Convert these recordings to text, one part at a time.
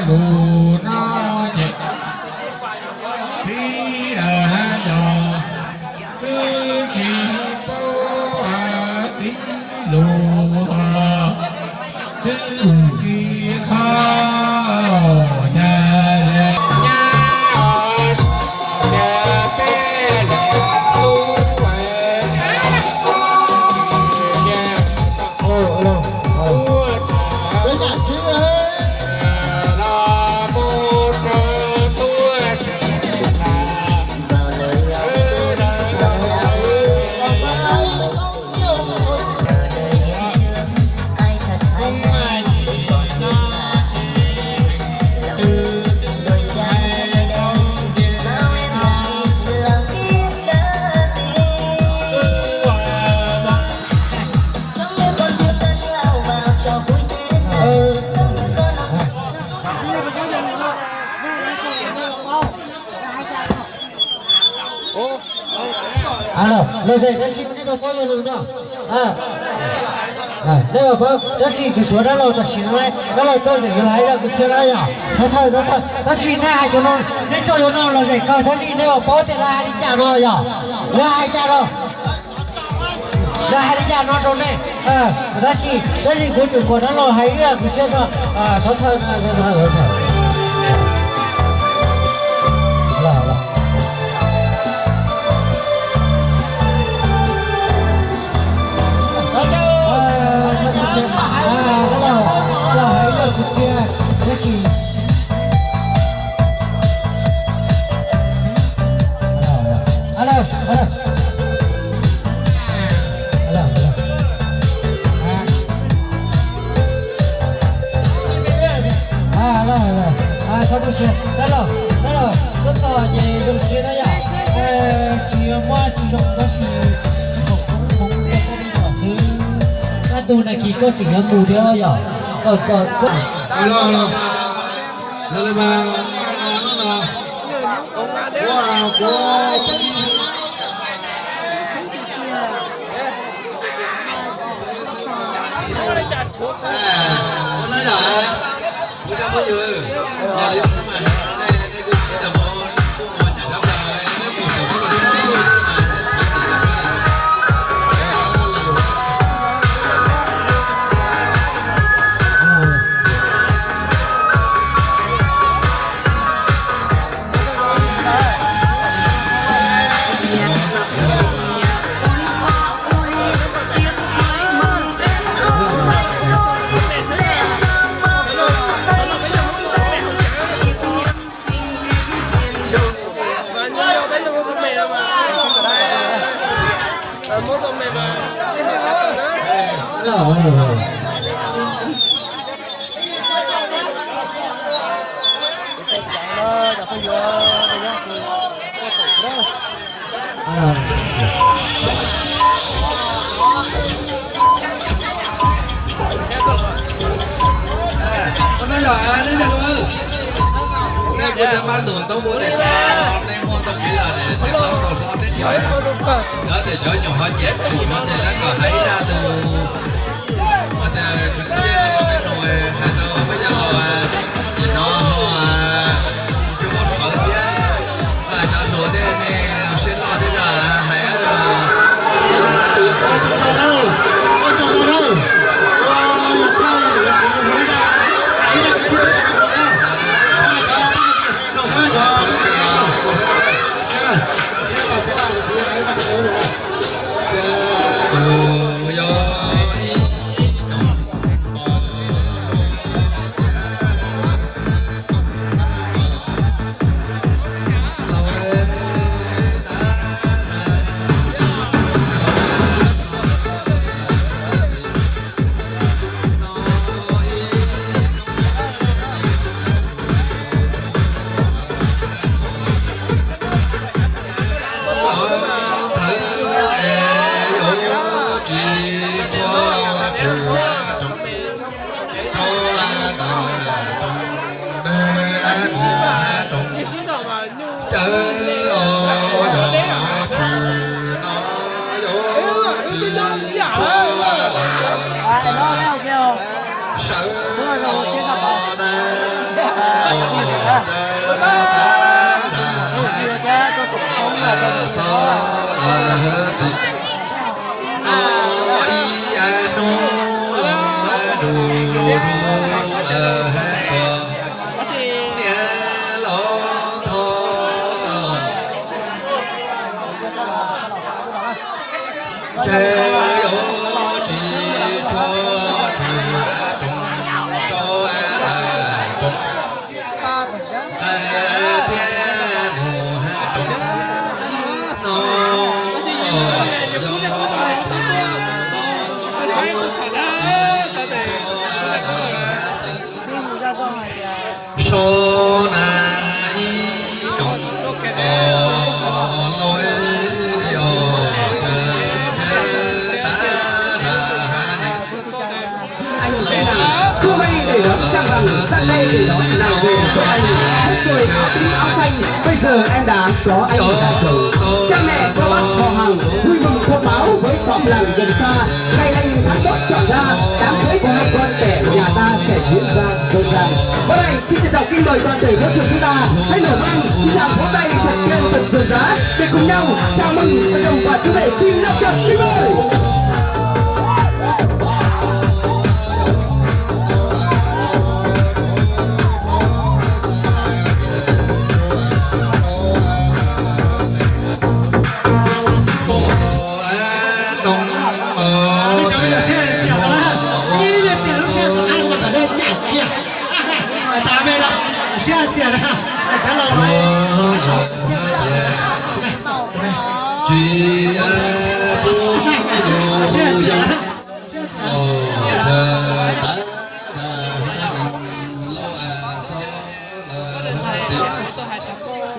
Lus no ces txiv yog twb tsis paub txiv lus, twb tsis qhov cas nyab. Los zem, tab sis nej puas paub lus no? Nej puas paub, tab sis tsis suav dab laug tam sim no, dab laug txawj zem yuav hais rau kwv txhiaj na yom. Thov thawj, thov thawj, tab sis nej hais cov no, nej tso yuav no los zem kawg, tab sis nej puas paub tias lawv hais li cas no yom? Lawv hais cas no? Lawv hais li cas no rau nej? Tab sis, tab sis kuv tseem kom dab laug hais ib kwv txhiaj no. Thov thawj, thov thawj, thov thawj. Txhob tu siab, dab laug, dab laug, tuaj txog ces zoo siab na yom. Tsis muaj tsis zoo tab sis khoom koob hmoov rau koj me nyuam xwb. Koj tus nas kis koj tseem yuav mus thiab yom. Koj, koj, koj. Kuv cov mab nus toob npua tes, nej muaj tau kev los tseem xav tau hlob teb si, cov tes cov nyuam ho nyiam tsum no ces lawv kom hais ib zaj lus. Mas tes kwv txhiaj no nej nug hais rau peb cov laus, ces no ho tsis tshua paub sawv thiab. Cov hluas thiab nej siab loj thiab yog hais Anh Tây Đà, xua may để đón chào rằng sân đây để đón chào về các anh, hết rồi áo tím áo xanh. Bây giờ em đã có anh cả chồng. Cha mẹ cô bác họ hàng vui mừng thông báo với xóm làng gần xa, ngày lành tháng tốt chọn ra, đám cưới của hai con trẻ nhà ta sẽ diễn ra rộn ràng. Vâng, xin trân trọng kính mời toàn thể các trường chúng ta hãy nổ vang, chúng ta vỗ tay thật kêu thật rộn rã để cùng nhau chào mừng và đồng quà chú rể xin năm trăm kim ơi.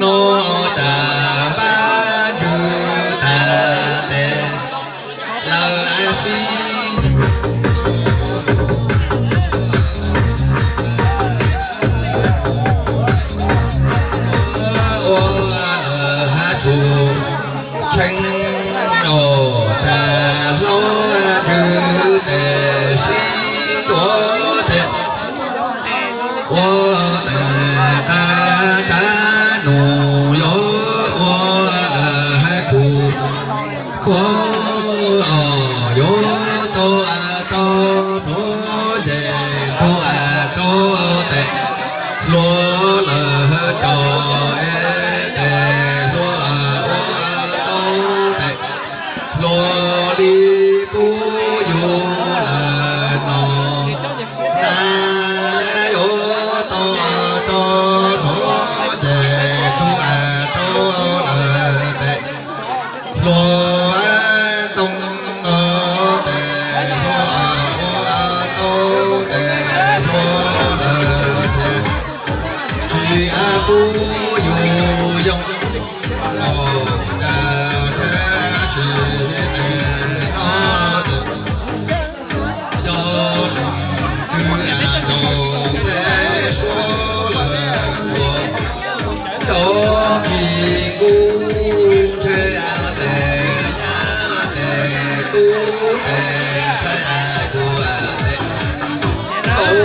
Noj tas npab ntsws tas tes lawm sib ua lawm hav tsum tshee os, tas hlaub ntsws tes sib tsuav tes ua tas qab tsav nus yuav ua lawm hav tsum khuav os, yuav tau tau plhuav ces ntug rau tes hluav lawm cov es tes hluav ua tau tes hluav li pub yus lawm no na, yuav tau tau plhuav ces ntug rau lawm tes hluav ntoo tes hluav ua tau tes hluav lawm ces tsis pub yus yoo los cas tshab sim neej no tes yog leej twg nyob theb suab lawm tuaj, cov kis nkuj ntshe tes nyab tes tub tes ntxhais kuv tes tau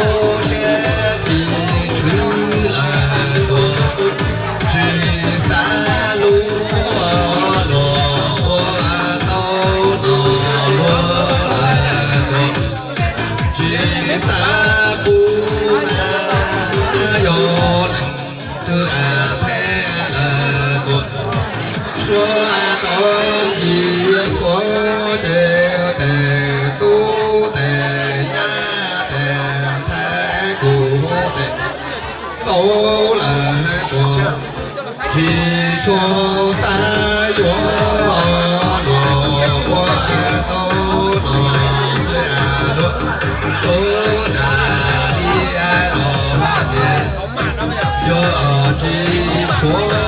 siab txi tshwm lawm tuaj, tsis xav lub luag ua tau no luag lawm tuaj, tsis xav pub na yog leej twg theb lawm tuaj, suav tau kis kuav ces tes tub tes nyab tes ntxhais kuv tes tau lawm tuaj, tsis tshua xav yuav luag ua tau no tes luag tau na li los tias yog tsis tshua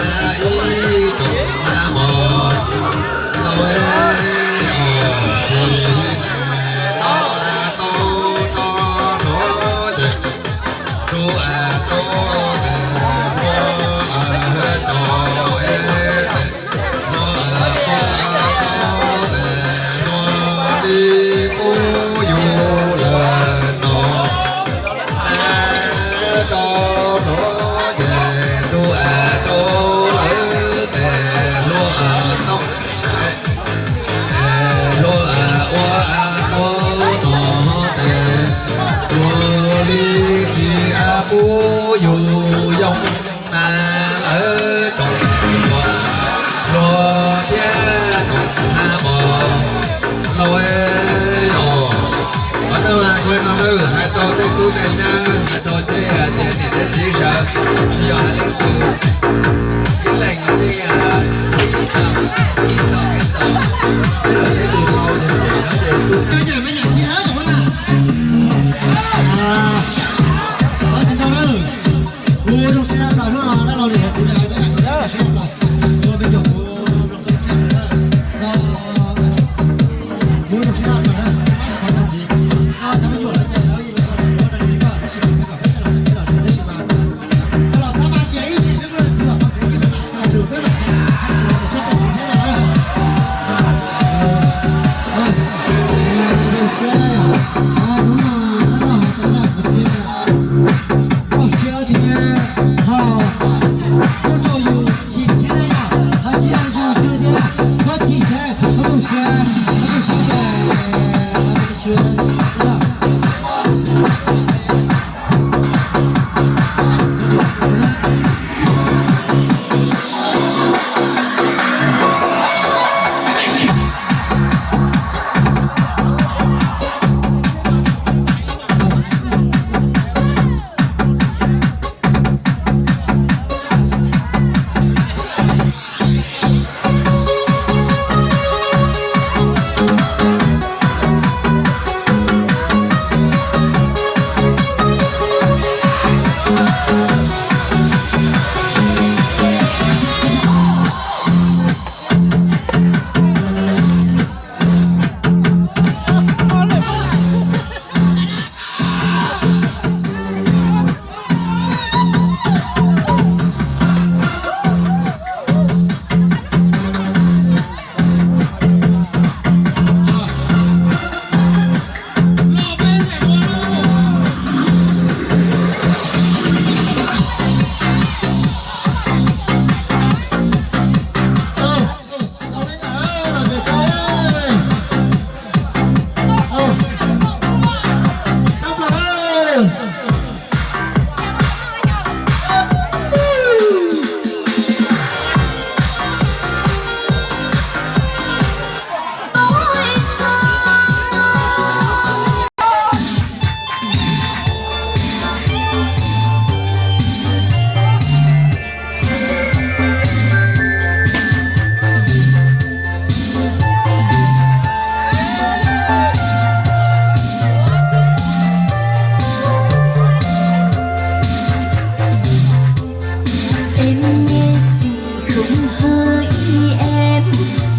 na ib tsoom mos laus es sim tau tau ces rau tau tes hluav lawm cov es tes hluav ua tau tes Tus tias nyab hais tau tej tias niam tej txiv sawv, tsis yog hais leej twg, ib leeg los tej ib tog ib tog kev txom, tej los tej tus tau ces ces no ces tus nyam me nyam cia na. Thov txim ntau na. Kuv zoo siab tshaj plaws hnub no dab laug niam txiv lawv hais tau yam kuv txhawb siab tshaj plaws, kuv me nyuam kuv zoo tau tshaj plaws na. Kuv zoo siab tshaj plaws na, tab sis qhov tag ntxiv no cov me nyuam lawv ces lawv yeej ua rau li koj, tab sis mas xav kom peb coj los txhawb peb los txhawb, tab sis mas coj los txhawb mas cia ib pliag peb muaj leej txiv los qhov pem ces peb mam hais lus peb mam hais hais lus txog tshaj plaws txiv thiab no na. Zoo siab na yom, hnub no dab laug hais tau na kuv txiv, koj siab thiab ho ua rau yus chim thiab na yom, ho tsis yog yus siab thiab, txhob chim thiab, txhob tu siab, txhob tu siab, txhob tu siab. Em nghe gì không hỡi em,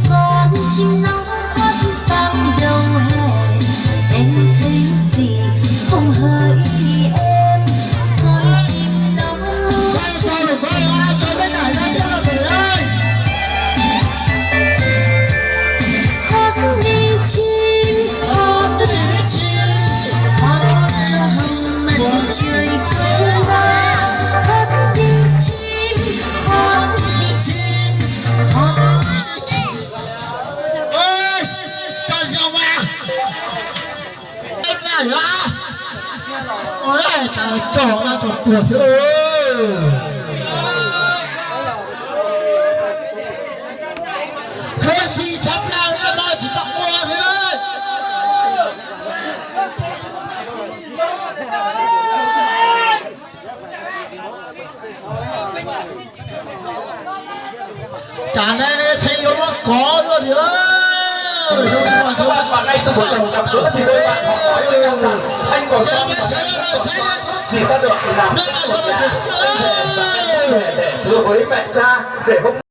con chim non hót vang đâu hè. Em thấy gì không hỡi em, con chim non hót đi chim, hót đi chim, hót cho hồng mặt trời quê ta. Hót đi chim, hót đi chim, hót cho chim. Ê, tao giọng mà. Em này hả? Ôi, tao trỏ ra trỏ tuột thế ơi. Khơi si chắp lao ra mà chỉ tao ua thế đấy. Cov neeg txheeb yuav muab kov luaj li.